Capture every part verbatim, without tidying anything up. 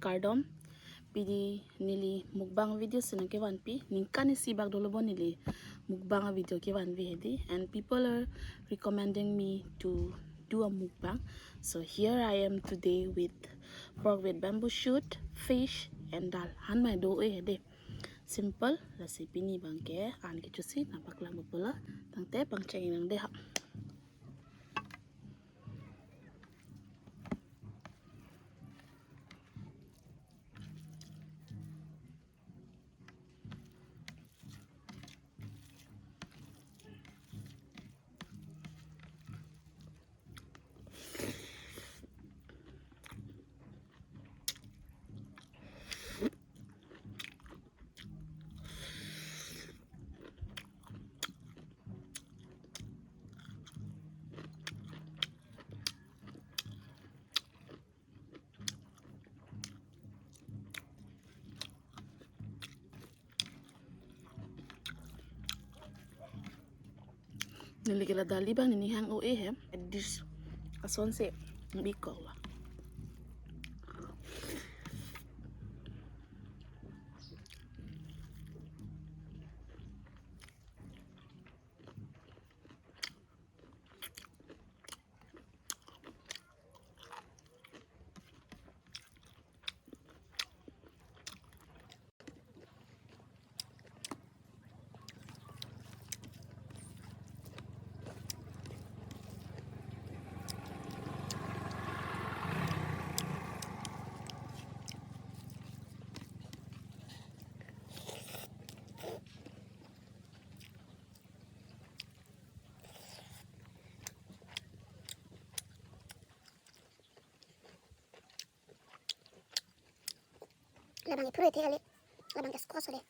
kardom. Pini neli mukbang video si nangkevanpi, ningkan isi bak dolo bo neli mukbang video kevanpi hedi, and people are recommending me to do a mukbang. So here I am today with pork with bamboo shoot, fish and dal. Han mai do-e hedi. Simple, lasi pini abangke an kechosi nangpaklang pulo. Tangte pangcheng nang dei ha. Neli ke la dali abang neli hang o-e he. Dish asonsi bikok lo. Labang iphure the kali, labang ke skos le.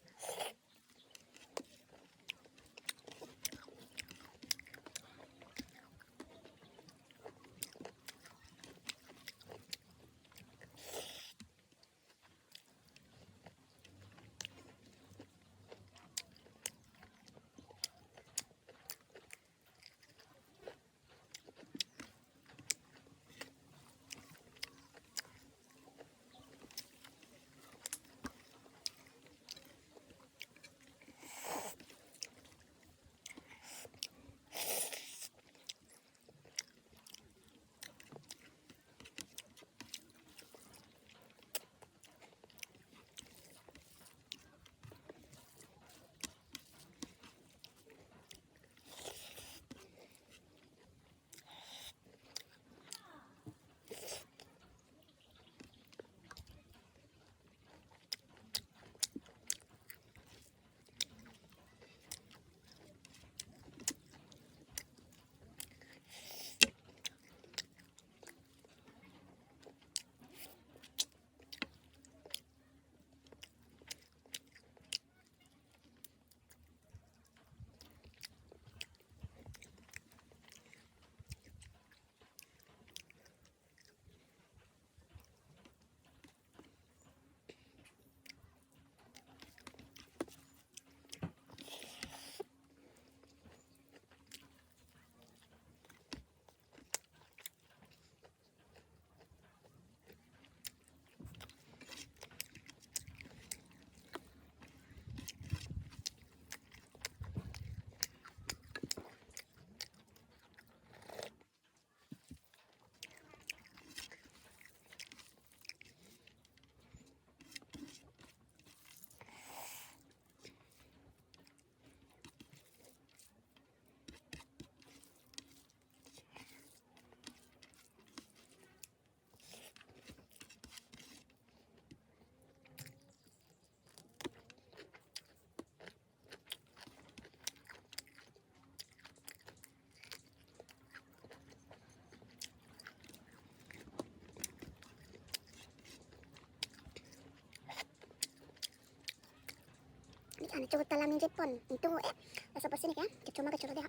Ini kan cukup dalam yang jepon. Itu eh, rasa pasti nih kan, kecuma kecuma deh.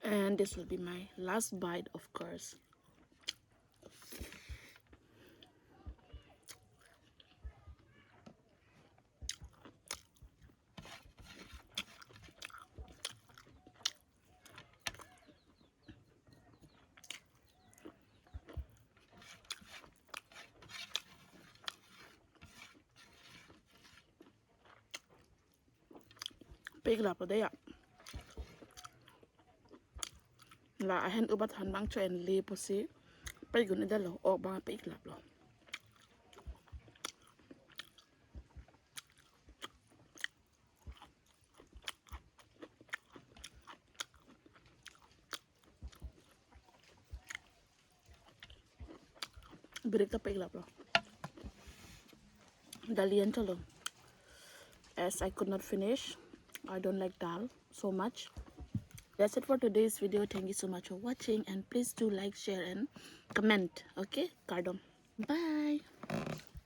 And this will be my last bite, of course. Pek lap lo dei ya. La ahin ubat han bang cho en le pusi pek gun edalo, ok bang pek lap lo. Birik ta pek lap lo. Dal-i an cholo. As I could not finish, I don't like dal so much. That's it for today's video. Thank you so much for watching, and please do like, share, and comment. Okay, kardom. Bye.